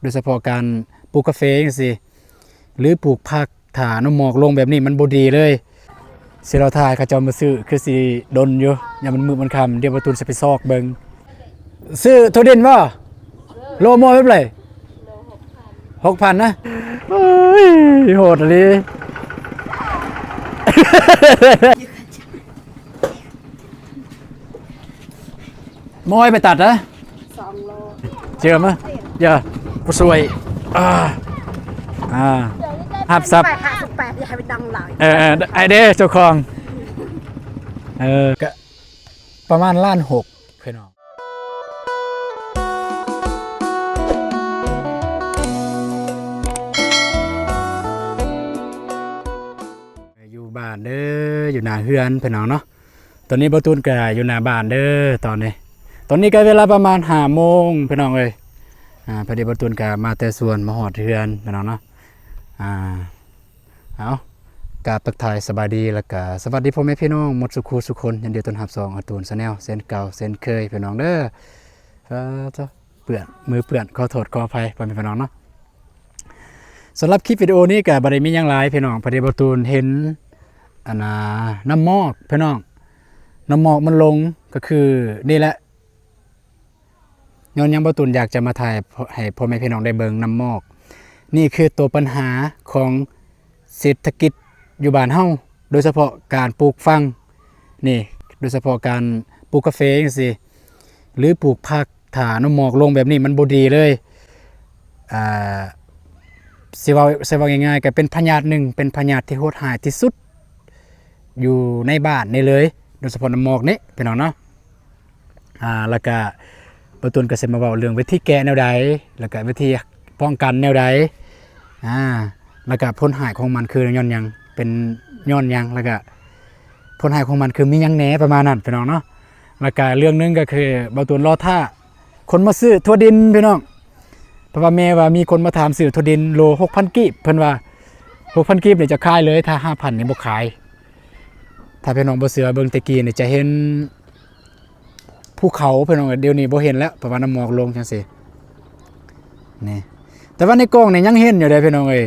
ໂດຍສະເພາະການປູກກາເຟຈັ່ງຊີ້ ຫຼືປູກຜັກ ຖ້ານ້ຳໝອກລົງແບບນີ້ມັນບໍ່ດີເລີຍ. ຊິລໍຖ້າໃຫ້ເຂົາເຈົ້າມາຊື້ ຄືຊິດົນຢູ່ ຢ້ານມັນມືດມັນຄ່ຳ. ດຽວບ່າວຕູນຊິໄປຊອກເບິ່ງ. ຊື້ຖົ່ວດິນບໍ່? ໂລໝໍ້ແບບໃດ? ຫົກພັນນະ. ໂອ້ຍ ໂຫດອີ່ຫຼີ. ໝໍ້ໃຫ້ໄປຕັດນະ? ສອງໂລ. ເຈີມາ ຢ່າ ຜູ້ຊ່ວຍ ອ່າ ອ່າ ຮັບຊັບ ແປດ ຫ້າສິບແປດ ຢ່າໃຫ້ໄປດັງຫຼາຍ. ເອີ ເອີ ໄອ້ເດ້ ເຈົ້າຂອງ ເອີ ກະປະມານລ້ານຫົກ ພີ່ນ້ອງ. ຢູ່ບ້ານເດີ ຢູ່ໜ້າເຮືອນ ພີ່ນ້ອງເນາະ. ຕອນນີ້ບ່າວຕູນກະຢູ່ໜ້າບ້ານເດີຕອນນີ້. ຕອນນີ້ກະເວລາປະມານຫ້າໂມງ ພີ່ນ້ອງເອີຍ. ອ່າ ພໍດີບ່າວຕູນກະມາແຕ່ສວນ ມາຮອດເຮືອນ ພີ່ນ້ອງເນາະ. ອ່າ ເອົາ ກາບທັກທາຍສະບາຍດີ ແລ້ວກະສະຫວັດດີພໍ່ແມ່ພີ່ນ້ອງໝົດສູ່ຄູ່ສູ່ຄົນ. ຍິນດີຕ້ອນຮັບຊ່ອງອາຕູນ Channel ເຊັ່ນເກົ່າເຊັ່ນເຄີຍ ພີ່ນ້ອງເດີ. ເອີ ເຈົ້າ ເປື້ອນ ມືເປື້ອນ ຂໍໂທດຂໍອະໄພ ພໍ່ແມ່ພີ່ນ້ອງເນາະ. ສຳລັບຄລິບວິດີໂອນີ້ກະບໍ່ໄດ້ມີຫຍັງຫຼາຍ ພີ່ນ້ອງ. ພໍດີບ່າວຕູນເຫັນ ອັນນ່າ ນ້ຳໝອກ ພີ່ນ້ອງ ນ້ຳໝອກມັນລົງ ກະຄືນີ້ແຫຼະ. ຍ້ອນຫຍັງບ່າວຕູນຢາກຈະມາຖ່າຍໃຫ້ພໍ່ແມ່ພີ່ນ້ອງໄດ້ເບິ່ງ ນ້ຳໝອກ ນີ້ຄືໂຕບັນຫາຂອງເສດຖະກິດຢູ່ບ້ານເຮົາ ໂດຍສະເພາະການປູກຝັງນີ້ ໂດຍສະເພາະການປູກກາເຟຈັ່ງຊີ້ ຫຼືປູກຜັກ. ຖ້ານ້ຳໝອກລົງແບບນີ້ມັນບໍ່ດີເລີຍ. ອ່າ ຊິເວົ້າ ຊິເວົ້າງ່າຍໆ ກະເປັນພະຍາດໜຶ່ງ ເປັນພະຍາດທີ່ໂຫດຮ້າຍທີ່ສຸດຢູ່ໃນບ້ານນີ້ເລີຍ ໂດຍສະເພາະນ້ຳໝອກນີ້ ພີ່ນ້ອງເນາະ. ອ່າ ແລ້ວກະບ່າວຕູນກະຊິມາເວົ້າເລື່ອງວິທີແກ້ແນວໃດ ແລ້ວກະວິທີປ້ອງກັນແນວໃດ ອ່າ ແລ້ວກະຜົນຮ້າຍຂອງມັນຄືຍ້ອນຫຍັງ ເປັນຍ້ອນຫຍັງ ແລ້ວກະຜົນຮ້າຍຂອງມັນຄືມີຫຍັງແດ່ ປະມານນັ້ນ ພີ່ນ້ອງເນາະ. ແລ້ວກະເລື່ອງໜຶ່ງກະຄືບ່າວຕູນລໍຖ້າ ຄົນມາຊື້ຖົ່ວດິນ ພີ່ນ້ອງ ເພາະວ່າແມ່ວ່າມີຄົນມາຖາມຊື້ຖົ່ວດິນໂລຫົກພັນກີບ ເພິ່ນວ່າຫົກພັນກີບນີ້ຈະຂາຍເລີຍ ຖ້າຫ້າພັນນີ້ບໍ່ຂາຍ. ຖ້າພີ່ນ້ອງບໍ່ເຊື່ອເບິ່ງ ແຕ່ກີ້ນີ້ຈະເຫັນພູເຂົາ ພີ່ນ້ອງ ດຽວນີ້ບໍ່ເຫັນແລ້ວ ເພາະວ່ານ້ຳໝອກລົງຈັ່ງຊີ້ນີ້. ແຕ່ວ່າໃນກ້ອງນີ້ຍັງເຫັນຢູ່ເດ້ ພີ່ນ້ອງເອີຍ.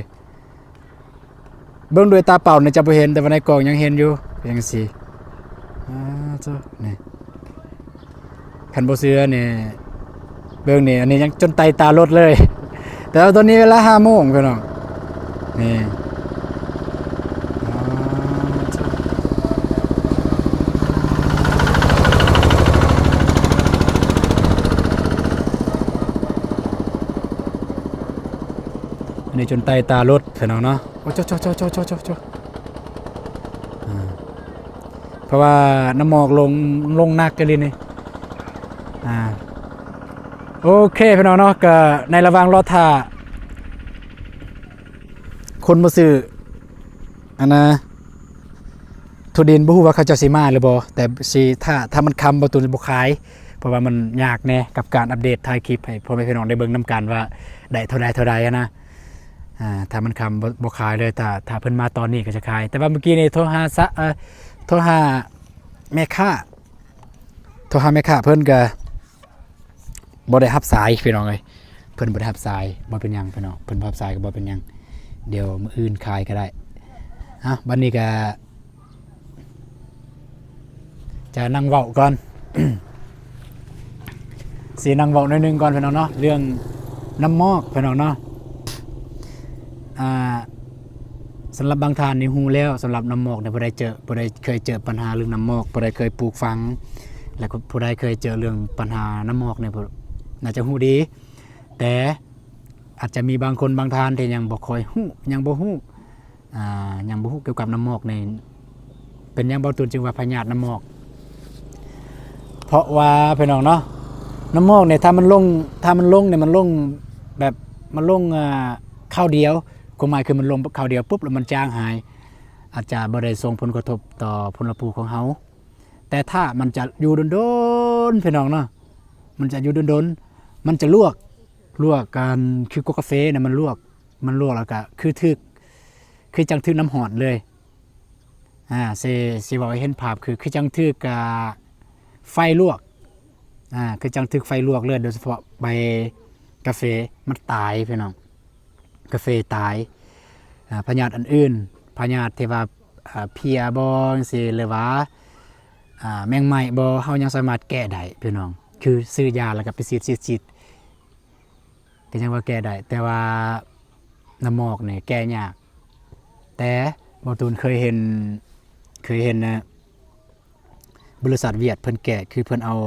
ເບິ່ງດ້ວຍຕາເປົ່ານີ້ຈະບໍ່ເຫັນ ແຕ່ວ່າໃນກ້ອງຍັງເຫັນຢູ່ ຈັ່ງຊີ້. ອ່າ ໂທ້ ນີ້ ຄັນບໍ່ເຊື່ອນີ້ ເບິ່ງນີ້ ອັນນີ້ຍັງຈົນໄຕ່ຕາລົດເລີຍ. ແຕ່ວ່າຕອນນີ້ເວລາຫ້າໂມງ ພີ່ນ້ອງ ນີ້. ອັນນີ້ຈົນໄຕ່ຕາລົດ ພີ່ນ້ອງເນາະ. ໂອ້ ໂຈະ ໂຈະ ໂຈະ ໂຈະ ໂຈະ ໂຈະ ອ່າ ເພາະວ່ານ້ຳໝອກລົງ ລົງໜັກອີ່ຫຼີນີ້. ອ່າ ໂອເຄ ພີ່ນ້ອງເນາະ, ກະໃນລະຫວ່າງລໍຖ້າຄົນມາຊື້ ອັນນ່າ ຖົ່ວດິນ ບໍ່ຮູ້ວ່າເຂົາເຈົ້າຊິມາຫຼືບໍ່, ແຕ່ຊິ ຖ້າ ຖ້າມັນຄ່ຳ ບ່າວຕູນບໍ່ຂາຍ ເພາະວ່າມັນຍາກແດ່ກັບການອັບເດດຖ່າຍຄລິບໃຫ້ພໍ່ແມ່ພີ່ນ້ອງໄດ້ເບິ່ງນຳກັນວ່າໄດ້ເທົ່າໃດເທົ່າໃດຫັ້ນນະ. ອ່າ ຖ້າມັນຄ່ຳ ບໍ່ ບໍ່ຂາຍເລີຍ, ຖ້າ ຖ້າເພິ່ນມາຕອນນີ້ກໍຈະຂາຍ. ແຕ່ວ່າມື້ກີ້ນີ້ໂທຫາສະ ເອີ ໂທຫາແມ່ຄ້າ ໂທຫາແມ່ຄ້າ ເພິ່ນກໍບໍ່ໄດ້ຮັບສາຍ ພີ່ນ້ອງເອີຍ, ເພິ່ນບໍ່ໄດ້ຮັບສາຍ. ບໍ່ເປັນຫຍັງພີ່ນ້ອງ, ເພິ່ນບໍ່ຮັບສາຍກໍບໍ່ເປັນຫຍັງ, ດຽວມື້ອື່ນຂາຍກໍໄດ້. ເອົ້າ ບັດນີ້ກໍ ຈະນັ່ງເວົ້າກ່ອນ ຊິນັ່ງເວົ້າໜ້ອຍໜຶ່ງກ່ອນ ພີ່ນ້ອງເນາະ, ເລື່ອງນ້ຳໝອກ ພີ່ນ້ອງເນາະ. ອ່າ ສຳລັບບາງທ່ານນີ້ຮູ້ແລ້ວ, ສຳລັບນ້ຳໝອກນີ້ ຜູ້ໃດເຈີ ຜູ້ໃດເຄີຍເຈີບັນຫາເລື່ອງນ້ຳໝອກ, ຜູ້ໃດເຄີຍປູກຝັງ ແລະ ຜູ້ໃດເຄີຍເຈີເລື່ອງບັນຫານ້ຳໝອກນີ້ ໜ້າຈະຮູ້ດີ. ແຕ່ອາດຈະມີບາງຄົນບາງທ່ານທີ່ຍັງບໍ່ຄ່ອຍຮູ້ ຍັງບໍ່ຮູ້ ອ່າ ຍັງບໍ່ຮູ້ກ່ຽວກັບນ້ຳໝອກນີ້. ເປັນຫຍັງບ່າວຕູນຈຶ່ງວ່າພະຍາດນ້ຳໝອກ? ເພາະວ່າ ພີ່ນ້ອງເນາະ, ນ້ຳໝອກນີ້ ຖ້າມັນລົງ ຖ້າມັນລົງນີ້ ມັນລົງແບບ ມັນລົງ ອ່າ ຄາວດຽວ, ຄວາມໝາຍຄືມັນລົງຄາວດຽວປຸບ ແລ້ວມັນຈາງຫາຍ, ອາດຈະບໍ່ໄດ້ສົ່ງຜົນກະທົບຕໍ່ຜົນລະປູຂອງເຮົາ. ແຕ່ຖ້າມັນຈະຢູ່ດົນໆ ພີ່ນ້ອງເນາະ, ມັນຈະຢູ່ດົນໆ ມັນຈະລວກ ລວກກັນ ຄືກົກກາເຟນະ ມັນລວກ ມັນລວກແລ້ວກະຄືຖືກ ຄືຈັ່ງຖືກນ້ຳຮ້ອນເລີຍ. ອ່າ ຊິ ຊິເວົ້າໃຫ້ເຫັນພາບ ຄື ຄືຈັ່ງຖືກ ອ່າ ໄຟລວກ ອ່າ ຄືຈັ່ງຖືກໄຟລວກເລີຍ, ໂດຍສະເພາະໃບ ກາເຟມັນຕາຍພີ່ນ້ອງ ກາເຟຕາຍ. ອາ ພະຍາດອັນອື່ນ ພະຍາດທີ່ວ່າ ອາ ເພຍບໍຈັ່ງຊີ້ ຫຼືວ່າ ອາ ແມງໄມ້ບໍ ເຮົາຍັງສາມາດແກ້ໄດ້ພີ່ນ້ອງ ຄືຊື້ຢາແລ້ວກໍໄປສີດໆໆ ກໍຍັງວ່າແກ້ໄດ້ ແຕ່ວ່ານ້ຳໝອກນີ້ແກ້ຍາກ. ແຕ່ບ່າວຕູນເຄີຍເຫັນ ເຄີຍເຫັນນະ ບໍລິສັດຫວຽດເພິ່ນແກ້ ຄືເພິ່ນເອົາ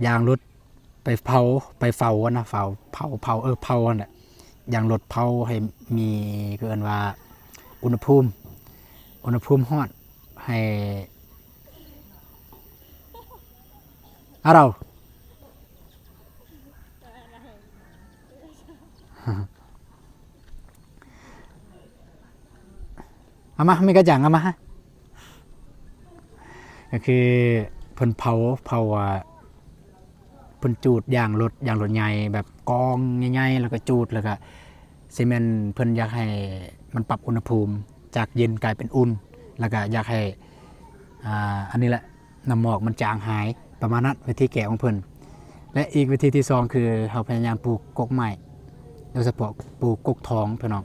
ຢາງລົດໄປເຜົາ ໄປເຜົາຫັ້ນນະ ເຜົາ ເຜົາ ເຜົາ ເອີ ເຜົາຫັ້ນແຫຼະ ຢາງລົດເຜົາໃຫ້ມີ ເຂົາເອີ້ນວ່າອຸນຫະພູມ ອຸນຫະພູມຮ້ອນ ໃຫ້ ອາເຮົາ ເອົາມາ ມີກະຈັງ ເອົາມາ ກໍຄືເພິ່ນເຜົາ ເຜົາ ອ່າ ເພິ່ນຈູດຢາງລົດ ຢາງລົດໃຫຍ່ ແບບກອງໃຫຍ່ໆ ແລ້ວກໍຈູດ ແລ້ວກໍຊິແມ່ນເພິ່ນຢາກໃຫ້ມັນປັບອຸນຫະພູມຈາກເຢັນກາຍເປັນອຸ່ນ ແລ້ວກໍຢາກໃຫ້ ອ່າ ອັນນີ້ແຫຼະ ນ້ຳໝອກມັນຈາງຫາຍ ປະມານນັ້ນ ວິທີແກ້ຂອງເພິ່ນ. ແລະ ອີກວິທີທີສອງ ຄືເຮົາພະຍາຍາມປູກກົກໄມ້ ໂດຍສະເພາະປູກກົກທອງ ພີ່ນ້ອງ.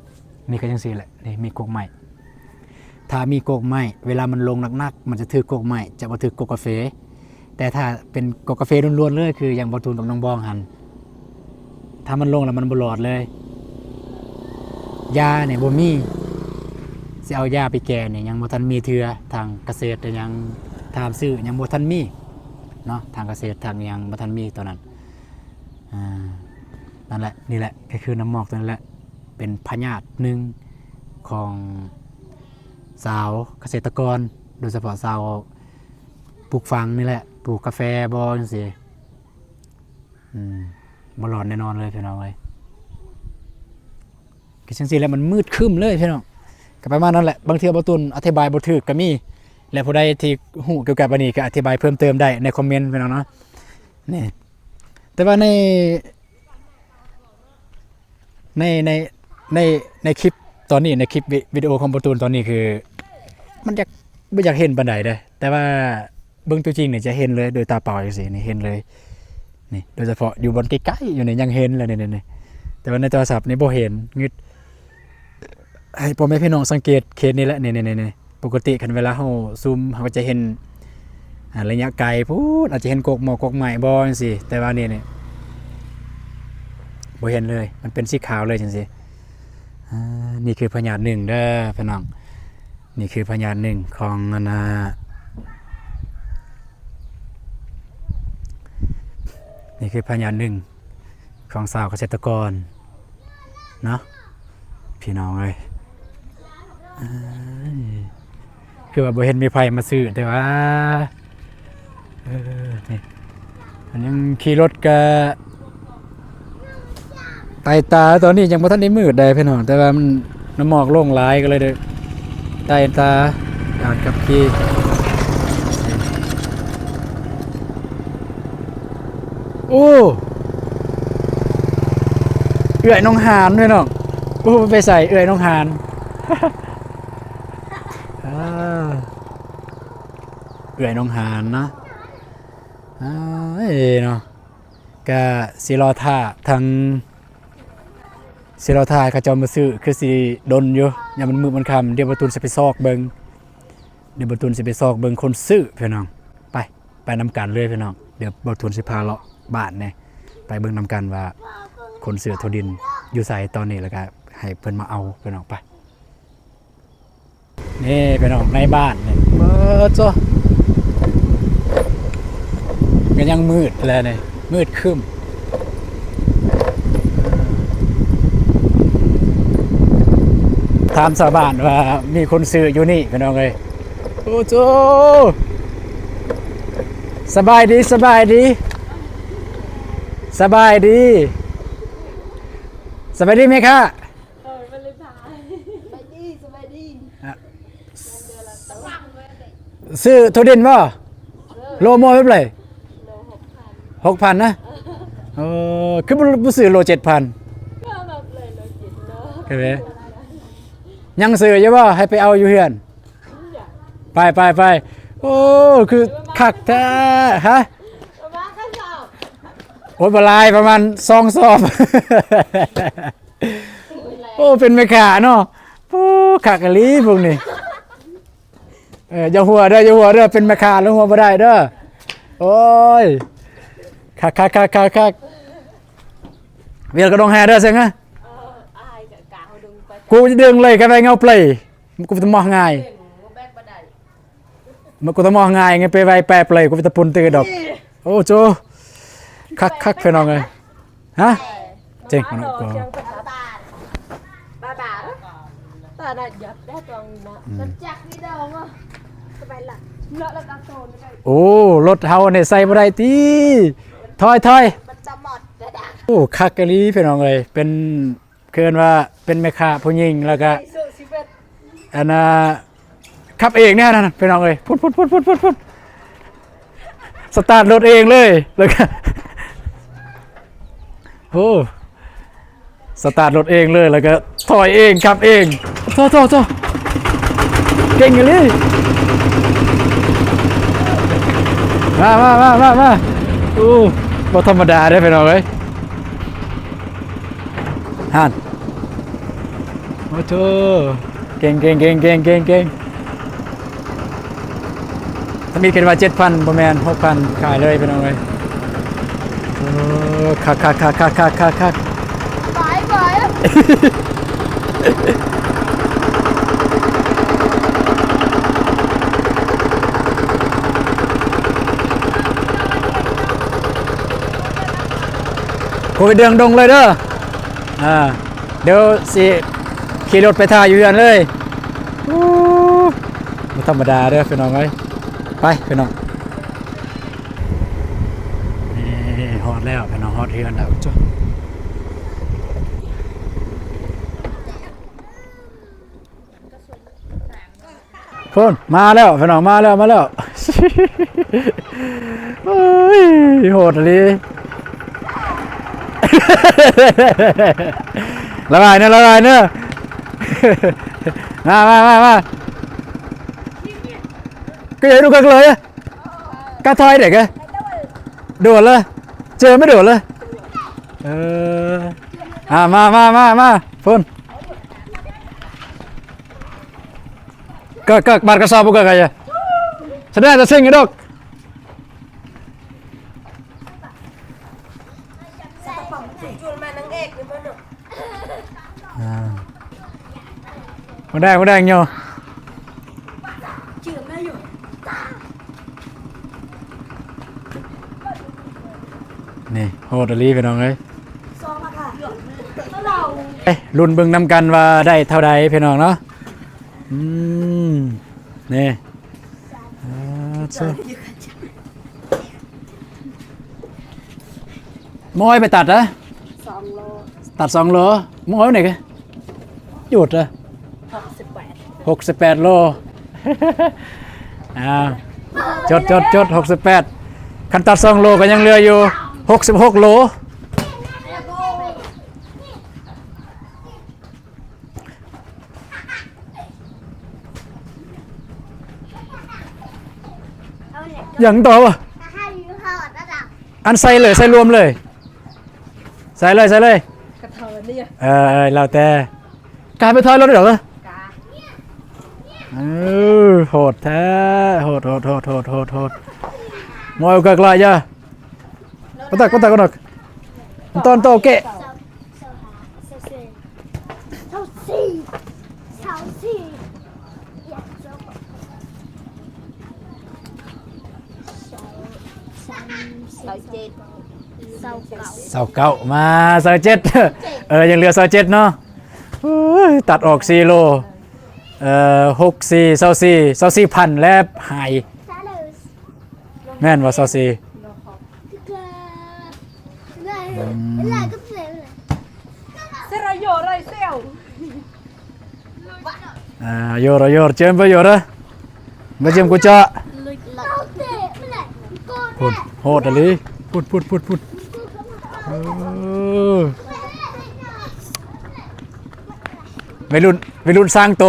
ນີ້ກໍຈັ່ງຊີ້ແຫຼະ ນີ້ມີກົກໄມ້ ຖ້າມີກົກໄມ້ ເວລາມັນລົງໜັກໆ ມັນຈະຖືກກົກໄມ້ ຈະບໍ່ຖືກກົກກາເຟ. ແຕ່ຖ້າເປັນກົກກາເຟລ້ວນໆເລີຍ ຄືຢ່າງບ່າວຕູນກັບນ້ອງບອງຫັ້ນ ຖ້າມັນລົງແລ້ວມັນບໍ່ລອດເລີຍ. ຢານີ້ບໍ່ມີ ຊິເອົາຢາໄປແກ້ນີ້ຍັງບໍ່ທັນມີເທື່ອ ທາງກະເສດ ແຕ່ຍັງ ທາງຊື້ຍັງບໍ່ທັນມີເນາະ ທາງກະເສດ ທາງຫຍັງບໍ່ທັນມີຕອນນັ້ນ. ອ່າ ນັ້ນແຫຼະ ນີ້ແຫຼະ ກໍຄືນ້ຳໝອກຕົວນັ້ນແຫຼະ ເປັນພະຍາດໜຶ່ງຂອງຊາວກະເສດຕະກອນ ໂດຍສະເພາະຊາວ ປູກຝັງນີ້ແຫຼະ ປູກກາແຟບໍຈັ່ງຊີ້ ອືມ ບໍ່ລອດແນ່ນອນເລີຍພີ່ນ້ອງເອີຍ. ກໍຈັ່ງຊີ້ແຫຼະ ມັນມືດຄຶ້ມເລີຍພີ່ນ້ອງ ກໍປະມານນັ້ນແຫຼະ. ບາງເທື່ອບ່າວຕູນອະທິບາຍບໍ່ຖືກກໍມີ ແລະ ຜູ້ໃດທີ່ຮູ້ກ່ຽວກັບອັນນີ້ກໍອະທິບາຍເພີ່ມເຕີມໄດ້ໃນຄອມເມັນພີ່ນ້ອງເນາະ. ນີ້ ແຕ່ວ່າໃນ ໃນ ໃນ ໃນ ໃນຄລິບຕອນນີ້ ໃນຄລິບວິ ວິດີໂອຂອງບ່າວຕູນຕອນນີ້ ຄືມັນຢາກ ບໍ່ຢາກເຫັນປານໃດເດ້ ແຕ່ວ່າເບິ່ງຕົວຈິງນີ້ຈະເຫັນເລີຍ ໂດຍຕາເປົ່າຈັ່ງຊີ້ນີ້ເຫັນເລີຍນີ້. ໂດຍສະເພາະຢູ່ບ່ອນໃກ້ໆຢູ່ນີ້ຍັງເຫັນເລີຍນີ້ ແຕ່ວ່າໃນໂທລະສັບນີ້ບໍ່ເຫັນ. ງຶດ ໃຫ້ພໍ່ແມ່ພີ່ນ້ອງສັງເກດເຂດນີ້ແຫຼະ ນີ້ໆໆ ປົກກະຕິຄັນເວລາເຮົາຊູມ ເຮົາກໍຈະເຫັນ ອ່າ ໄລຍະໄກພຸ້ນ ອາດຈະເຫັນກົກໝໍກກົກໄມ້ບໍ່ຈັ່ງຊີ້ ແຕ່ວ່ານີ້ນີ້ບໍ່ເຫັນເລີຍ ມັນເປັນສີຂາວເລີຍຈັ່ງຊີ້. ອ່າ ນີ້ຄືພະຍາດໜຶ່ງເດີພີ່ນ້ອງ ນີ້ຄືພະຍາດໜຶ່ງຂອງອັນນ່າ ນີ້ຄືພະຍາດໜຶ່ງຂອງຊາວກະເສດຕະກອນເນາະ ພີ່ນ້ອງເອີຍ. ເອີຍ ຄືວ່າບໍ່ເຫັນມີໃຜມາຊື້ ແຕ່ວ່າ ເອີ ນີ້ ອັນຍັງຂີ່ລົດກະ ໃຕ້ຕາຕອນນີ້ຍັງບໍ່ທັນໄດ້ມືດໃດພີ່ນ້ອງ ແຕ່ວ່າມັນ ນ້ຳໝອກລົງຫຼາຍກໍເລີຍໄດ້ໃຕ້ຕາການຂັບຂີ່. ໂອ້ ເອື້ອຍນ້ອງຫານພີ່ນ້ອງ ບໍ່ຮູ້ໄປໃສ ເອື້ອຍນ້ອງຫານ ອ່າ ເອື້ອຍນ້ອງຫານເນາະ ເອີຍເນາະ. ກະຊິລໍຖ້າທາງ ຊິລໍຖ້າໃຫ້ເຂົາເຈົ້າມາຊື້ ຄືຊິດົນຢູ່ ຍາມມັນມືດມັນຄ່ຳ. ດຽວບ່າວຕູນຊິໄປຊອກເບິ່ງ ດຽວບ່າວຕູນຊິໄປຊອກເບິ່ງຄົນຊື້ພີ່ນ້ອງ. ໄປ ໄປນຳກັນເລີຍພີ່ນ້ອງ. ດຽວບ່າວຕູນຊິພາເລາະບ້ານແດ່ ໄປເບິ່ງນຳກັນວ່າຄົນຊື້ຖົ່ວດິນຢູ່ໃສຕອນນີ້ ແລ້ວກະໃຫ້ເພິ່ນມາເອົາພີ່ນ້ອງ. ໄປ. ນີ້ພີ່ນ້ອງ ໃນບ້ານນີ້ ເບີດໂຊ ກໍຍັງມືດແຫຼະນີ້ ມືດຄຶ້ມ. ຖາມຊາວບ້ານວ່າມີຄົນຊື້ຢູ່ນີ້ພີ່ນ້ອງເອີຍ. ໂອ້ໂຈ ສະບາຍດີ ສະບາຍດີ ສະບາຍດີ ສະບາຍດີແມ່ຄ້າ. ເອີ ວາເລນໄທນ໌ ສະບາຍດີ ສະບາຍດີ ອ່ະ ຊື້ຖົ່ວດິນບໍ່? ໂລໝໍແບບໃດ? ໂລຫົກພັນ ຫົກພັນນະ. ເອີ ຄືບໍ່ ບໍ່ຊື້ໂລເຈັດພັນ? ກໍແບບເລີຍໂລເຈັດເນາະ ເຫັນໄໝ? ຍັງຊື້ຢູ່ບໍ່? ໃຫ້ໄປເອົາຢູ່ເຮືອນ. ໄປ ໄປ ໄປ. ໂອ້ ຄືຄັກແທ້ ຮະ? ປະມານກະສອບ ໂອ້ຍ ບໍ່ຫຼາຍ ປະມານສອງສອບ. ໂອ້ ເປັນແມ່ຄ້າເນາະ. ໂອ້ ຄັກອີ່ຫຼີພວກນີ້. ເອີ ຢ່າຫົວເດີ ຢ່າຫົວເດີ ເປັນແມ່ຄ້າແລ້ວຫົວບໍ່ໄດ້ເດີ. ໂອ້ຍ ຄັກໆໆໆໆ. ວຽນກະດົງແຮ່ເດີ ເຊິ່ງນະ. ກູຈະດຶງເລີຍ ກະໄວເງົາເປຍ. ກູຕະໝໍ້ງ່າຍ ເອີ ແບກບໍ່ໄດ້. ມັນກູຕະໝໍ້ງ່າຍໄງ ໄປໄວແປເປຍ ກູໄປຕະປຸນຕື່ດອກ. ໂອ້ໂຈ ຄັກໆ ພີ່ນ້ອງເອີຍ. ຮະ ເຈັງມັນໂກ ບາບາ ຕາໜ້າຫຍັບໄດ້ຕອງນະ ອືມ ຈັກນີ້ດອງ ສະບາຍລະເນາະ ລະກະໂຕນ. ໂອ້ ລົດເຮົານີ້ໃສ່ບໍ່ໄດ້ຕິ ຖອຍໆ. ໂອ້ ຄັກອີ່ຫຼີ ພີ່ນ້ອງເອີຍ ເປັນ ເອີ້ນວ່າເປັນແມ່ຄ້າຜູ້ຍິງ ແລ້ວກະ ອັນນ່າ ຂັບເອງແນ່ນັ້ນ ພີ່ນ້ອງເອີຍ. ພຸ້ນໆໆໆໆ ສະຕາດລົດເອງເລີຍ ແລ້ວກະ ໂອ້ ສະຕາດລົດເອງເລີຍ ແລ້ວກະຖອຍເອງ ຂັບເອງ. ໂທ້ໆໆ ເກັ່ງອີ່ຫຼີ. ມາໆໆໆ ໂອ້ ບໍ່ທຳມະດາເດ້ ພີ່ນ້ອງເອີຍ. ຫັ້ນ ໂອ້ໂທ ເກັ່ງໆໆໆໆ. ທຳອິດຄິດວ່າເຈັດພັນ ບໍ່ແມ່ນ ຫົກພັນ ຂາຍເລີຍ ພີ່ນ້ອງເອີຍ. ໂອ້ ຄັກໆໆໆໆໆ. ບາຍບາຍ. ໂອ້ຍ ເດີນດົງເລີຍເດີ. ອ່າ ດຽວຊິຂີ່ລົດໄປຖ້າຢູ່ເຮືອນເລີຍ. ໂອ້ ບໍ່ທຳມະດາເດີພີ່ນ້ອງເອີຍ. ໄປພີ່ນ້ອງ ນີ້ຮອດແລ້ວພີ່ນ້ອງ ຮອດເຮືອນແລ້ວ. ພຸ້ນ ມາແລ້ວພີ່ນ້ອງ ມາແລ້ວ ມາແລ້ວ. ໂອ້ຍ ໂຫດອີ່ຫຼີ. ລະບາຍເນີ ລະບາຍເນີ. ມາ ມາ ມາ ມາ. ກະເຮັດດູກະເລີຍ ກະຖອຍເດັກ ໂດດເລີຍ ເຈີໄມ່ໂດດເລີຍ. ເອີ ອ່າ ມາ ມາ ມາ ມາ ພຸ້ນ. ເກີກ ເກີກ ບາດກະສອບບໍ່ເກີກກະ ສະແດງແຕ່ເສັງຢູ່ດອກ. ອ່າ ໝົດແດງ ໝົດແດງຢູ່. ນີ້ໂຫດອີ່ຫຼີພີ່ນ້ອງເອີຍ. ເອີຍ ລຸ້ນເບິ່ງນຳກັນວ່າໄດ້ເທົ່າໃດພີ່ນ້ອງເນາະ. ອືມ ນີ້ ອ່າ ໂຊ ໝໍ້ໄປຕັດນະ ສອງໂລ ຕັດສອງໂລ. ໝໍ້ນີ້ກະຢຸດເດີ ຫົກສິບແປດ ຫົກສິບແປດໂລ. ອ່າ ຈົດ ຈົດ ຈົດ ຫົກສິບແປດ. ຄັນຕັດສອງໂລກະຍັງເຫຼືອຢູ່ຫົກສິບຫົກໂລ. ຫຍັງຕໍ່ວະ? ອັນໃສ່ເລີຍ ໃສ່ລວມເລີຍ ໃສ່ເລີຍ ໃສ່ເລີຍ. ກະເທົ່າອັນນີ້ ເອີ ແລ້ວແຕ່ ກາຍໄປຖອຍລົດດອກເອີ. ເອີ ໂຫດແທ້ ໂຫດ ໂຫດ ໂຫດ. ມວຍກະກະລາຍາ ປະຕັກ ປະຕັກ ປະຕັກ ຕອນໂຕເກະ. ຊາວເຈັດ ຊາວເກົ້າ ຊາວເກົ້າ ມາ ຊາວເຈັດ. ເອີ ຍັງເຫຼືອຊາວເຈັດເນາະ. ໂອ້ຍ ຕັດອອກສີ່ໂລ ເອີ ຫົກສີ່ ຊາວສີ່ ຊາວສີ່ພັນແລ້ວຫາຍ. ແມ່ນບໍ່ ຊາວສີ່? ອືມ ອ່າ ໂຢຣະ ໂຢຣະ ເຈີມໄປ ໂຢຣະ ມາເຈີມກູຈະ. ພຸ້ນ ໂຫດອີ່ຫຼີ ພຸ້ນ ພຸ້ນ ພຸ້ນ ພຸ້ນ. ເອີ ໄວລຸ້ນ ໄວລຸ້ນສ້າງໂຕ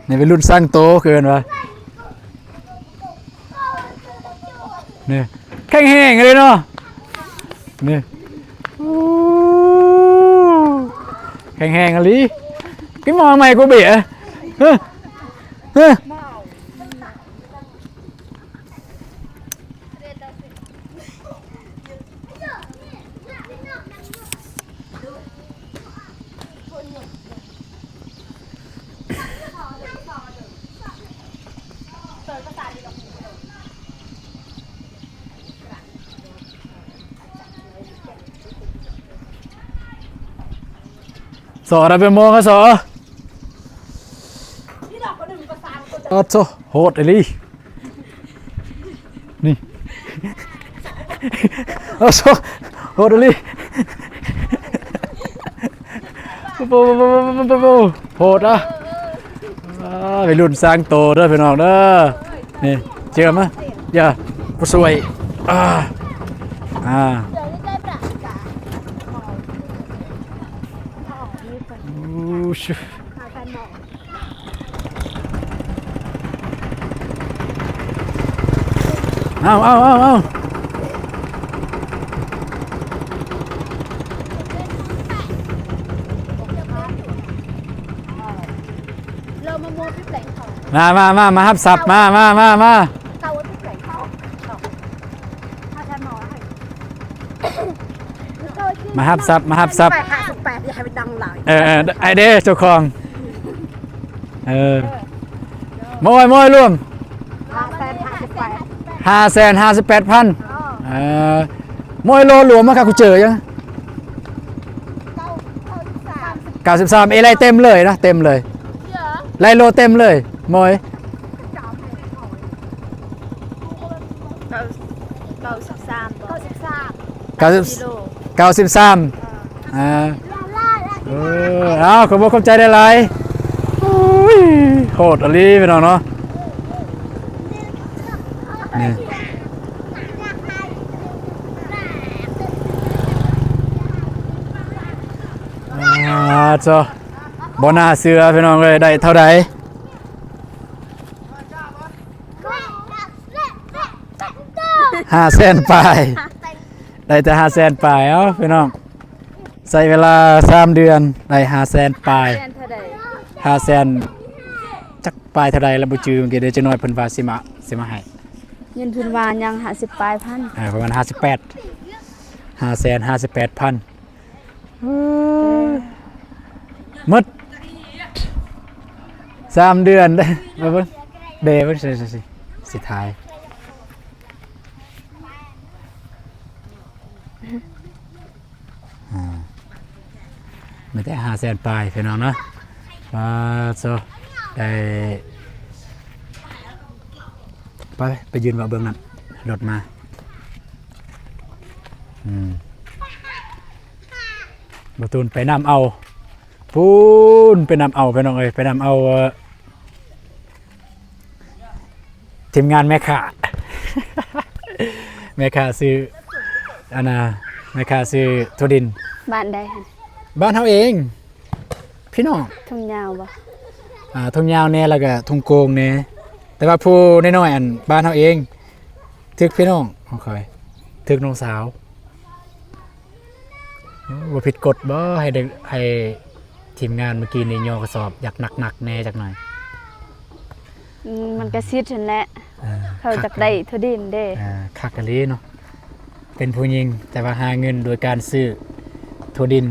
ນີ້ໄວລຸ້ນສ້າງໂຕ ຄືເອີ້ນວ່າ ນີ້ ແຂງແຮງເລີຍເນາະ. ນີ້ ໂອ້ ແຂງແຮງອີ່ຫຼີ ກິນໝໍໃໝ່ກວ່າເບຍ ເອີ ເອີ. Sò, ada pemong ka, sò. Aduh, hot ali. Ni. Aduh, hot ali. ໂຫດອະ ອ່າ ໄວລຸ້ນສ້າງໂຕເດີພີ່ນ້ອງເດີ ນີ້ ເຈີມາ ຢ່າ ຜູ້ຊ່ວຍ ອ່າ ອ່າ ໂອ້ ເອົາ ເອົາ ເອົາ ເອົາ ມາ ມາ ມາ ມາຮັບຊັບ ມາ ມາ ມາ ມາ ມາຮັບຊັບ ມາຮັບຊັບ ແປດ ຫ້າສິບແປດ ຢ່າໃຫ້ມັນດັງຫຼາຍ ເອີ ເອີ ອ້າຍເດ້ເຈົ້າຂອງ ເອີ ມາໂອ້ຍ ມາໂອ້ຍ ລວມ ຫ້າແສນຫ້າສິບແປດ ຫ້າແສນຫ້າສິບແປດພັນ ເອີ ມາໂອ້ຍ ໂລລວມມາຄ່າກູເຈີຍັງ ເກົ້າສິບສາມ ເອ ໄລ່ເຕັມເລີຍນະ ເຕັມເລີຍ ໄລ່ໂລເຕັມເລີຍ ມາໂອ້ຍ ເກົ້າ ເກົ້າສິບສາມ ເກົ້າສິບສາມ ເກົ້າສິບ ເກົ້າສິບສາມ ອ່າ ເອີ ເອົາ ຂອບອົກຂອບໃຈຫຼາຍໆ ໂອ້ຍ ໂຫດອີ່ຫຼີພີ່ນ້ອງເນາະ ນີ້ ອ່າ ໂທ້ ບໍ່ໜ້າເຊື່ອພີ່ນ້ອງເອີຍ ໄດ້ເທົ່າໃດ? ຫ້າແສນປາຍ ໄດ້ແຕ່ຫ້າແສນປາຍ ເອົ້າ ພີ່ນ້ອງ ໃຊ້ເວລາສາມເດືອນໄດ້ຫ້າແສນປາຍ ຫ້າແສນ ຈັກປາຍເທົ່າໃດລະບໍ່ຈື່ ເມື່ອກີ້ເດີ ຈັກໜ້ອຍເພິ່ນວ່າຊິມາ ຊິມາໃຫ້ ເງິນເພິ່ນວ່າຍັງຫ້າສິບປາຍພັນ ເອີ ປະມານຫ້າສິບແປດ ຫ້າແສນຫ້າສິບແປດພັນ ເອີ ໝົດສາມເດືອນເດ້ ມາເບິ່ງ ເດເບິ່ງ ຊິ ຊິ ຊິ ຊິຖ່າຍ ອ່າ ມີແຕ່ຫ້າແສນປາຍພີ່ນ້ອງເນາະ ປາໂຊ ໄດ້ ໄປ ໄປຢືນເວົ້າເບື້ອງນັ້ນ ລົດມາ ອືມ ບໍ່ຕູນໄປນຳເອົາ ພຸ້ນ ໄປນຳເອົາ ພີ່ນ້ອງເອີຍ ໄປນຳເອົາ ເອີ ທີມງານແມ່ຄ້າ ແມ່ຄ້າຊື້ ອັນນ່າ ແມ່ຄ້າຊື້ຖົ່ວດິນ ບ້ານໃດຫັ້ນ? ບ້ານເຮົາເອງ ພີ່ນ້ອງ ທົ່ງຍາວບໍ່? ອ່າ ທົ່ງຍາວແດ່ ແລ້ວກະທົ່ງໂກງແດ່ ແຕ່ວ່າຜູ້ນ້ອຍໆ ອັນ ບ້ານເຮົາເອງ ຖືກພີ່ນ້ອງຂອງຂ້ອຍ ຖືກນ້ອງສາວ. ໂອ້ ບໍ່ຜິດກົດບໍ່ ໃຫ້ເດັກ ໃຫ້ທີມງານເມື່ອກີ້ນີ້ຍໍກະສອບ ຢາກໜັກໆແດ່ຈັກໜ້ອຍ? ອືມ ມັນກະສິດຫັ້ນແຫຼະ ເອີ ເຂົາຢາກໄດ້ຖົ່ວດິນເດ້ ເອີ ຄັກອີ່ຫຼີເນາະ ເປັນຜູ້ຍິງ ແຕ່ວ່າຫາເງິນໂດຍການຊື້ຖົ່ວດິນ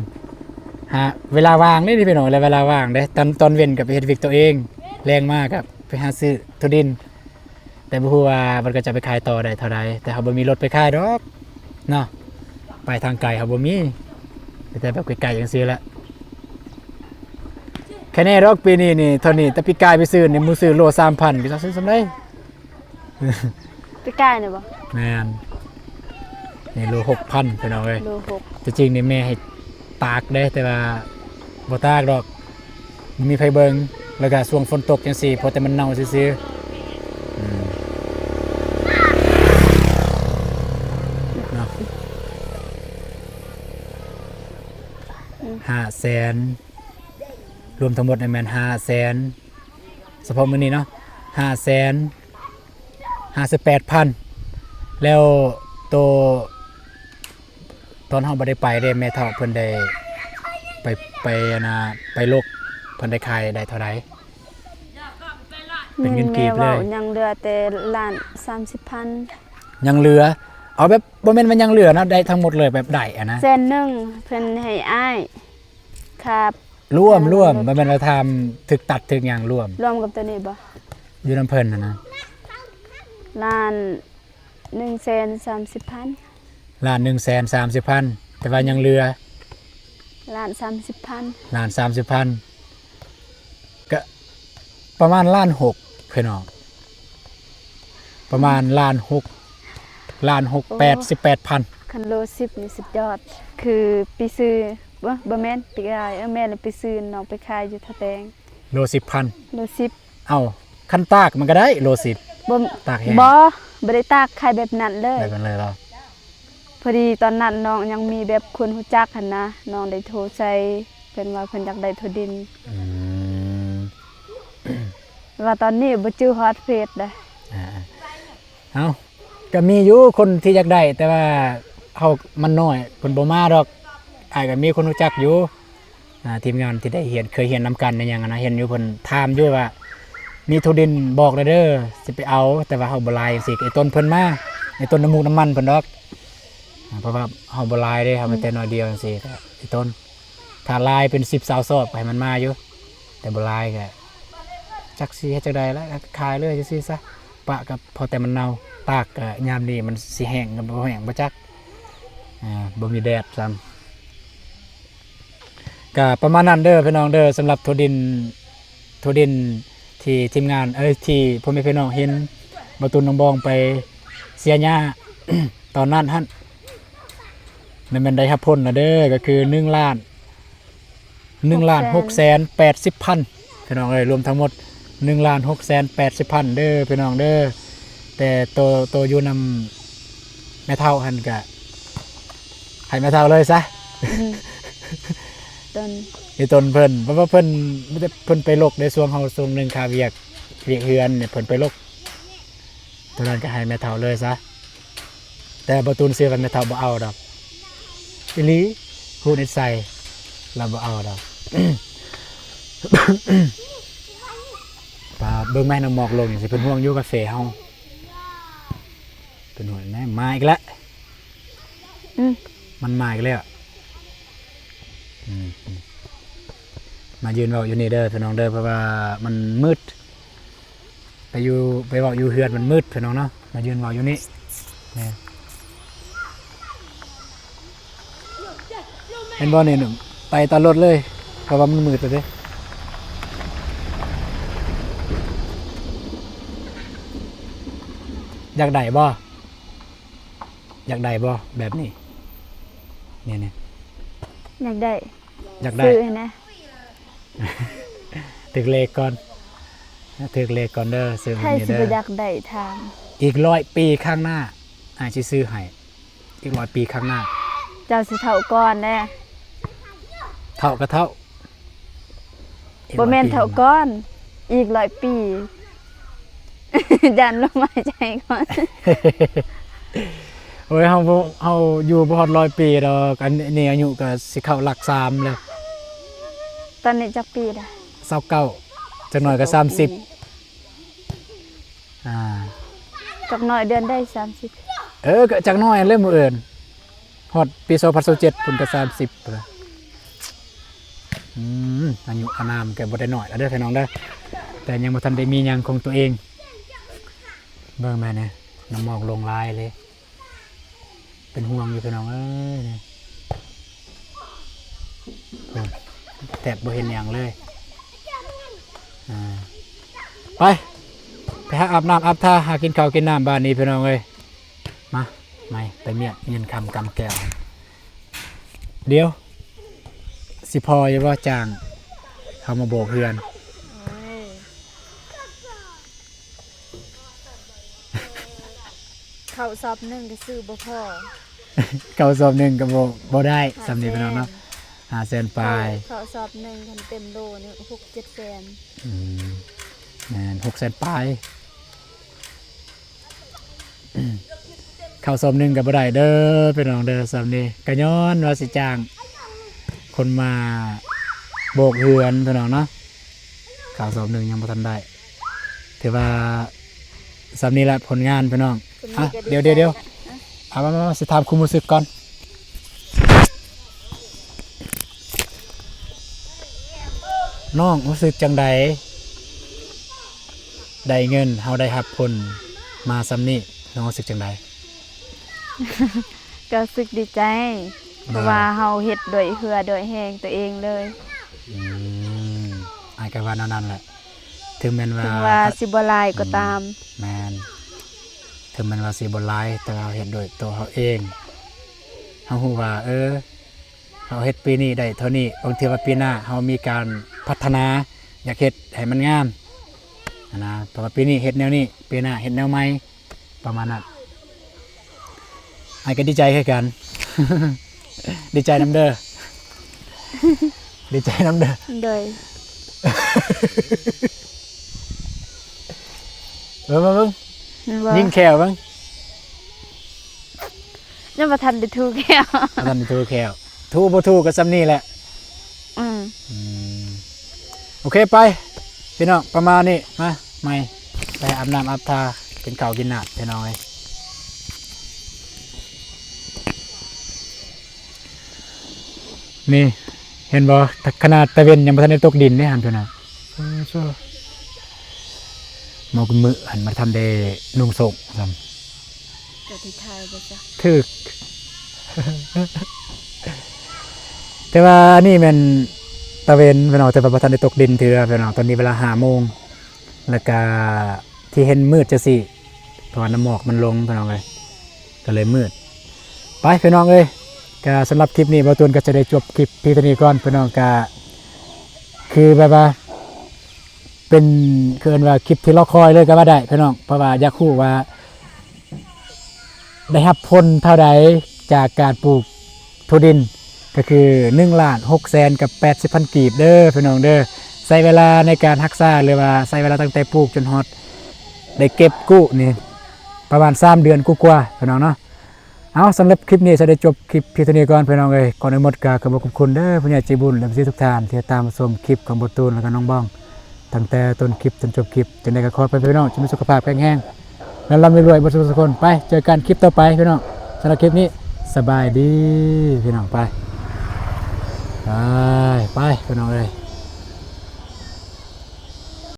ຫາ ເວລາວ່າງເດ້ພີ່ນ້ອງ ເວລາວ່າງເດ້ ຕອນ ຕອນເວັນກະໄປເຮັດວຽກໂຕເອງ ແລງມາກະໄປຫາຊື້ຖົ່ວດິນ. ແຕ່ບໍ່ຮູ້ວ່າມັນກະຈະໄປຂາຍຕໍ່ໄດ້ເທົ່າໃດ ແຕ່ເຮົາບໍ່ມີລົດໄປຂາຍດອກເນາະ ໄປທາງໄກເຮົາບໍ່ມີ ມີແຕ່ແບບໃກ້ໆຈັ່ງຊີ້ແຫຼະ ແຄ່ແນ່ດອກປີນີ້ນີ້ ເທົ່ານີ້ ແຕ່ປີກາຍໄປຊື້ນີ້ ໝູ່ຊື້ໂລສາມພັນ ກະຈະຊື້ສ່ຳໃດ? ປີກາຍນີ້ບໍ່? ແມ່ນ ນີ້ໂລຫົກພັນ ພີ່ນ້ອງເອີຍ ໂລຫົກ ທີ່ຈິງນີ້ແມ່ໃຫ້ຕາກເດ້ ແຕ່ວ່າບໍ່ຕາກດອກ ບໍ່ມີໃຜເບິ່ງ ແລ້ວກະຊ່ວງຝົນຕົກຈັ່ງຊີ້ ພໍແຕ່ມັນເນົ່າຊື່ໆ ອືມ ເນາະ ອືມ ຫ້າແສນ ລວມທັງໝົດນີ້ແມ່ນຫ້າແສນ ສະເພາະມື້ນີ້ເນາະ ຫ້າແສນຫ້າສິບແປດພັນ ແລ້ວໂຕ ໂຕ ຕອນເຮົາບໍ່ໄດ້ໄປເດ້ ແມ່ເຖົ້າເພິ່ນໄດ້ໄປ ໄປ ອັນນ່າ ໄປລົກ ເພິ່ນໄດ້ຂາຍໄດ້ເທົ່າໃດ? ເປັນເງິນກີບເລີຍ ຍັງເຫຼືອແຕ່ລ້ານສາມສິບພັນ ຍັງເຫຼືອ ເອົາແບບບໍ່ແມ່ນວ່າຍັງເຫຼືອເນາະ ໄດ້ທັງໝົດເລີຍ ແບບໄດ້ຫັ້ນນະ ແສນໜຶ່ງ ເພິ່ນໃຫ້ອ້າຍ ຄ່າ ລວມ ລວມ ບໍ່ແມ່ນວ່າຖາມຖືກຕັດຖືກຫຍັງ ລວມ ລວມກັບໂຕນີ້ບໍ່? ຢູ່ນຳເພິ່ນຫັ້ນນະ ລ້ານໜຶ່ງແສນສາມສິບພັນ ລ້ານໜຶ່ງແສນສາມສິບພັນ ແຕ່ວ່າຍັງເຫຼືອ ລ້ານສາມສິບພັນ ລ້ານສາມສິບພັນ ກະປະມານລ້ານຫົກ ພີ່ນ້ອງ ປະມານລ້ານຫົກ ລ້ານຫົກ ໂອ້ ແປດສິບແປດພັນ ຄັນໂລສິບນີ້ສຸດຍອດ ຄືປີຊື່ ບໍ່ ບໍ່ແມ່ນ ປີກາຍ ເອີ ແມ່ນແລ້ວ ປີຊື່ນ້ອງໄປຂາຍຢູ່ທ່າແຕງ ໂລສິບພັນ ໂລສິບ ເອົ້າ ຄັນຕາກມັນກະໄດ້ໂລສິບ ບໍ່ ຕາກແຫ້ງ ບໍ່ ບໍ່ໄດ້ຕາກ ຂາຍແບບນັ້ນເລີຍ ແບບນັ້ນເລີຍເນາະ ພໍດີຕອນນັ້ນນ້ອງຍັງມີແບບຄົນຮູ້ຈັກຫັ້ນນະ ນ້ອງໄດ້ໂທໃສ່ເພິ່ນວ່າເພິ່ນຢາກໄດ້ໂທດິນ ອືມ ແຕ່ວ່າຕອນນີ້ບໍ່ຈື່ຮອດເຟສເດ້ ອ່າ ເອົ້າ ກະມີຢູ່ຄົນທີ່ຢາກໄດ້ ແຕ່ວ່າເຮົາມັນນ້ອຍ ເພິ່ນບໍ່ມາດອກ ອ້າຍກະມີຄົນຮູ້ຈັກຢູ່ ອ່າ ທີມງານທີ່ໄດ້ຮຽນ ເຄີຍຮຽນນຳກັນອີ່ຫຍັງຫັ້ນນະ ເຫັນຢູ່ເພິ່ນຖາມຢູ່ວ່າ ມີໂທດິນບອກແດ່ເດີ ຊິໄປເອົາ ແຕ່ວ່າເຮົາບໍ່ຫຼາຍຈັ່ງຊີ້ ໄອ້ຕົ້ນເພິ່ນມາ ໄອ້ຕົ້ນນ້ຳມູກນ້ຳມັນເພິ່ນດອກ ອ່າ ເພາະວ່າເຮົາບໍ່ຫຼາຍເດ້ ເຮົາມີແຕ່ໜ້ອຍດຽວຈັ່ງຊີ້ ກະໄອ້ຕົ້ນ ຖ້າຫຼາຍເປັນສິບຊາວສອບກະໃຫ້ມັນມາຢູ່ ແຕ່ບໍ່ຫຼາຍກະຈັກຊິເຮັດຈັ່ງໃດລະ ຂາຍເລີຍຈັ່ງຊີ້ຊະ ປະກະພໍແຕ່ມັນເນົ່າ ຕາກກະຍາມນີ້ມັນຊິແຫ້ງ ກະບໍ່ແຫ້ງບໍ່ຈັກ ອ່າ ບໍ່ມີແດດຊ້ຳ ກະປະມານນັ້ນເດີພີ່ນ້ອງເດີ ສຳລັບໂທດິນ ໂທດິນທີ່ທີມງານ ເອີຍ ທີ່ພໍ່ແມ່ພີ່ນ້ອງເຫັນ ບ່າວຕຸນ ນ້ອງບອງໄປເສຍຫຍ້າ ຕອນນັ້ນຫັ້ນ ແມ່ນ ແມ່ນໄດ້ຮັບຜົນລະເດີ ກະຄືໜຶ່ງລ້ານ ໜຶ່ງລ້ານຫົກແສນແປດສິບພັນ ພີ່ນ້ອງເອີຍ ລວມທັງໝົດໜຶ່ງລ້ານຫົກແສນແປດສິບພັນເດີພີ່ນ້ອງເດີ ແຕ່ໂຕ ໂຕຢູ່ນຳແມ່ເຖົ້າຫັ້ນກະໃຫ້ແມ່ເຖົ້າເລີຍຊະ ອືມ ຕົ້ນ ນີ້ຕົ້ນເພິ່ນ ເພາະວ່າເພິ່ນ ເພິ່ນໄປລົກໃນຊ່ວງເຮົາ ຊ່ວງໜຶ່ງຄາວຽກ ວຽກເຮືອນນີ້ ເພິ່ນໄປລົກ ໂຕນັ້ນກະໃຫ້ແມ່ເຖົ້າເລີຍຊະ ແຕ່ບ່າວຕຸນເຊື່ອວ່າແມ່ເຖົ້າບໍ່ເອົາດອກ ອີ່ຫຼີ ຮູ້ນິດໄສ ລາວບໍ່ເອົາດອກ ປາ ເບິ່ງແມ່ນ້ຳໝອກລົງ ຊິເພິ່ນຫ່ວງຢູ່ກາເຟເຮົາ ເພິ່ນຫ່ວງແນ່ ມາອີກແລ້ວ ອືມ ມັນມາອີກແລ້ວ ອືມ ມາຢືນເວົ້າຢູ່ນີ້ເດີພີ່ນ້ອງເດີ ເພາະວ່າມັນມືດ ໄປຢູ່ ໄປເວົ້າຢູ່ເຮືອນມັນມືດພີ່ນ້ອງເນາະ ມາຢືນເວົ້າຢູ່ນີ້ ແມ່ນ ເຫັນບໍ່ນີ້ ໄປຕາລົດເລີຍ ເພາະວ່າມັນມືດແລ້ວເດ້ ຢາກໄດ້ບໍ່? ຢາກໄດ້ບໍ່ແບບນີ້? ນີ້ໆ ຢາກໄດ້ ຢາກໄດ້ ຊື້ໃຫ້ແດ່ ຖືກເລກກ່ອນ ຖືກເລກກ່ອນເດີ ຊື້ໃຫ້ນີ້ເດີ ໃຜຊິບໍ່ຢາກໄດ້ຖາມ ອີກຮ້ອຍປີຂ້າງໜ້າ ອ້າຍຊິຊື້ໃຫ້ ອີກຮ້ອຍປີຂ້າງໜ້າ ເຈົ້າຊິເຖົ້າກ່ອນແດ່ ເຖົ້າກະເຖົ້າ ອີກຮ້ອຍປີ ບໍ່ແມ່ນເຖົ້າກ່ອນ ອີກຮ້ອຍປີ ຢ້ານລົມຫາຍໃຈກ່ອນ ໂອ້ຍ ເຮົາບໍ່ ເຮົາຢູ່ບໍ່ຮອດຮ້ອຍປີດອກ ອັນນີ້ອາຍຸກະຊິເຂົ້າຫຼັກສາມແລ້ວ ຕອນນີ້ຈັກປີລະ? ຊາວເກົ້າ ຈັກໜ້ອຍກະສາມສິບ ອ່າ ຈັກໜ້ອຍເດືອນໃດສາມສິບ ເອີ ກະຈັກໜ້ອຍແຫຼະມື້ອື່ນ ຮອດປີສອງພັນຊາວເຈັດພຸ້ນກະສາມສິບພຸ້ນລະ ອືມ ອາຍຸອານາມກະບໍ່ໄດ້ນ້ອຍລະເດີພີ່ນ້ອງເດີ ແຕ່ຍັງບໍ່ທັນໄດ້ມີຫຍັງຂອງຕົວເອງ ເບິ່ງແມ່ນະ ນ້ຳໝອກລົງຫຼາຍເລີຍ ເປັນຫ່ວງຢູ່ພີ່ນ້ອງເອີຍ ໂອ້ ແທບບໍ່ເຫັນຫຍັງເລີຍ ອ່າ ໄປ ໄປຫາອາບນ້ຳອາບທ່າ ຫາກິນເຂົ້າກິນນ້ຳບາດນີ້ພີ່ນ້ອງເອີຍ ມາ ໄປ ໄປມຽກເງິນຄຳກຳແກ້ວ ດຽວ ຊິພໍຢູ່ບໍ່ຈ້າງເຮົາມາໂບກເຮືອນ? ໂອ້ຍ ເຂົ້າຊອບໜຶ່ງກະຊື້ບໍ່ພໍ ເຂົ້າຊອບໜຶ່ງກະບໍ່ ບໍ່ໄດ້ ຫ້າແສນ ສ່ຳນີ້ພີ່ນ້ອງເນາະ ຫ້າແສນປາຍ ເຂົ້າ ເຂົ້າຊອບໜຶ່ງຄັນເຕັມໂລນີ້ຫົກເຈັດແສນ ອືມ ແມ່ນ ຫົກແສນປາຍ. ເຂົ້າສອບໜຶ່ງກໍບໍ່ໄດ້ເດີພີ່ນ້ອງເດີ ສຳນີ້ ກໍຍ້ອນວ່າຊິຈ້າງຄົນມາໂບກເຮືອນພີ່ນ້ອງເນາະ ເຂົ້າສອບໜຶ່ງຍັງບໍ່ທັນໄດ້ ຖືວ່າສຳນີ້ແຫຼະຜົນງານພີ່ນ້ອງ. ອ່ະ ດຽວໆໆ ເອົາມາໆ ຊິຖາມຄວາມຮູ້ສຶກກ່ອນ ນ້ອງຮູ້ສຶກຈັ່ງໃດ? ໄດ້ເງິນ ເຮົາໄດ້ຮັບຜົນມາສ່ຳນີ້ ນ້ອງຮູ້ສຶກຈັ່ງໃດ? ກໍຮູ້ສຶກດີໃຈ ເພາະວ່າເຮົາເຮັດດ້ວຍເຫື່ອດ້ວຍແຮງຕົວເອງເລີຍ. ອືມ ອ້າຍກໍວ່າແນວນັ້ນແຫຼະ ເຖິງແມ່ນວ່າ ເຖິງວ່າຊິບໍ່ຫຼາຍກໍຕາມ. ອືມ ແມ່ນ ເຖິງແມ່ນວ່າຊິບໍ່ຫຼາຍ ແຕ່ວ່າເຮົາເຮັດດ້ວຍຕົວເຮົາເອງ ເຮົາຮູ້ວ່າ ເອີ ເຮົາເຮັດປີນີ້ໄດ້ເທົ່ານີ້ ບາງເທື່ອວ່າປີໜ້າເຮົາມີການພັດທະນາ ຢາກເຮັດໃຫ້ມັນງາມຫັ້ນນະ ເພາະວ່າປີນີ້ເຮັດແນວນີ້ ປີໜ້າເຮັດແນວໃໝ່ ປະມານນັ້ນ. ອ້າຍກໍດີໃຈຄືກັນ ດີໃຈນຳເດີ ດີໃຈນຳເດີ. ໂດຍ ເບິ່ງໆ ຍິງແຂ້ວເບິ່ງ ຍັງບໍ່ທັນໄດ້ຖູແຂ້ວ ບໍ່ທັນໄດ້ຖູແຂ້ວ ຖູບໍ່ຖູກໍສ່ຳນີ້ແຫຼະ. ອືມ ອືມ ໂອເຄ ໄປພີ່ນ້ອງ ປະມານນີ້ ມາໃໝ່ ໄປອາບນ້ຳອາບທ່າ ກິນເຂົ້າກິນນ້ຳພີ່ນ້ອງເອີຍ. ນີ້ ເຫັນບໍ່ ຂະໜາດຕາເວັນຍັງບໍ່ທັນໄດ້ຕົກດິນເດ້ຫັ້ນ ພີ່ນ້ອງ. ໝໍກະມື້ຫັ້ນ ມັນທັນໄດ້ນຸ່ງໂສ້ງຊ້ຳ ກໍທີ່ຖ່າຍບໍ່ຊະ ຖືກ ແຕ່ວ່າອັນນີ້ແມ່ນຕາເວັນພີ່ນ້ອງ ແຕ່ວ່າບໍ່ທັນໄດ້ຕົກດິນເທື່ອພີ່ນ້ອງ. ຕອນນີ້ເວລາຫ້າໂມງ ແລ້ວກະທີ່ເຫັນມືດຈັ່ງຊີ້ ເພາະວ່ານ້ຳໝອກມັນລົງພີ່ນ້ອງເອີຍ ກໍເລີຍມືດ. ໄປພີ່ນ້ອງເອີຍ ກະສຳລັບຄລິບນີ້ ບ່າວຕູນກໍຈະໄດ້ຈົບຄລິບພຽງເທົ່ານີ້ກ່ອນພີ່ນ້ອງ. ກະຄືແບບວ່າ ເປັນ ຄືເອີ້ນວ່າຄລິບທີ່ລໍຄອຍເລີຍກໍວ່າໄດ້ພີ່ນ້ອງ ເພາະວ່າຢາກຮູ້ວ່າໄດ້ຮັບຜົນເທົ່າໃດຈາກການປູກຖົ່ວດິນ ກໍຄືໜຶ່ງລ້ານຫົກແສນກັບແປດສິບພັນກີບເດີພີ່ນ້ອງເດີ. ໃຊ້ເວລາໃນການຮັກສາ ຫຼືວ່າໃຊ້ເວລາຕັ້ງແຕ່ປູກຈົນຮອດໄດ້ເກັບກູ້ນີ້ ປະມານສາມເດືອນກວ່າໆ ພີ່ນ້ອງເນາະ. ເອົາ ສຳລັບຄລິບນີ້ ຈະໄດ້ຈົບຄລິບພຽງເທົ່ານີ້ກ່ອນພີ່ນ້ອງເອີຍ. ກ່ອນອື່ນໝົດກໍຂອບພະຄຸນເດີ ຜູ້ໃຫຍ່ໃຈບຸນ ແລະ ເອັຟຊີທຸກທ່ານ ທີ່ຕິດຕາມຮັບຊົມຄລິບຂອງບ່າວຕູນ ແລະ ກໍນ້ອງບອງ ຕັ້ງແຕ່ຕົ້ນຄລິບຈົນຈົບຄລິບ. ຈັ່ງໃດກໍຂໍໃຫ້ພີ່ນ້ອງຈົ່ງມີສຸຂະພາບແຂງແຮງ ແລະ ລ່ຳລວຍເບິດສູ່ຄົນ. ໄປ ເຈີກັນຄລິບຕໍ່ໄປພີ່ນ້ອງ. ສຳລັບຄລິບນີ້ ສະບາຍດີພີ່ນ້ອງ. ໄປ ໄປ ໄປພີ່ນ້ອງເອີຍ.